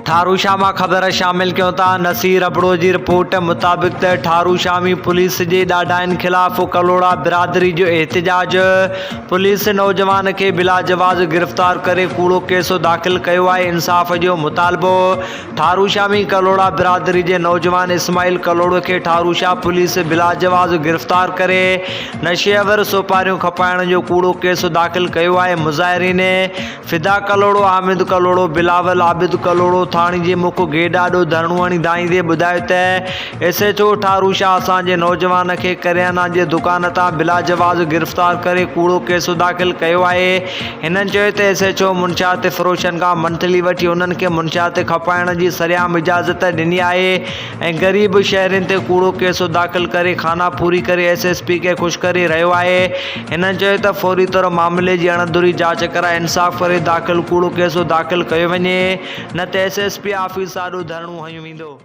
ٺاروشاه مان خبر شامل ڪيون ٿا نصير ابڙو جي رپورٽ مطابق ته ٺاروشاه ۾ پوليس جي ڏاڍاين خلاف ڪلهوڙا برادري جو احتجاج پوليس نوجوان کي بلاجواز گرفتار ڪري ڪوڙو ڪيس داخل ڪيو آهي انصاف جو مطالبو ٺاروشاه ۾ ڪلهوڙا برادري جي نوجوان اسماعيل ڪلهوڙو کي ٺاروشاه پوليس بلاجواز گرفتار ڪري نشي آور سوپاريون کپائڻ جو ڪوڙو ڪيس داخل ڪيو آهي مظاهرين فدا ڪلهوڙو، حامد ڪلهوڙو، بلاول، عابد ڪلهوڙو ٿاڻي جي مک گيٽ آڏو ڌرڻو هڻي دانهيندي ٻڌايو ته S H O Tharu Shah اسان جي نوجوان کي ڪريانا جي دڪان تان بلاجواز گرفتار ڪري ڪوڙو ڪيس داخل ڪيو آهي. هنن چيو ته ايس ايڇ او منشيات فروشن کان منٿلي وٺي انهن کي منشيات کپائڻ جي سرعام اجازت ڏني آهي ۽ غريب شهرين تي ڪوڙو ڪيس داخل ڪري خانه پوري ڪري ايس ايس پي کي خوش ڪري رهيو آهي. هنن چيو ته فوري طور معاملي جي اڻ ڌري جاچ ڪرائي انصاف ڪري داخل ڪوڙو ڪيس داخل ڪيو وڃي نه ته ايس ايس پي آفيس آڏو ڌرڻو هنيو ويندو.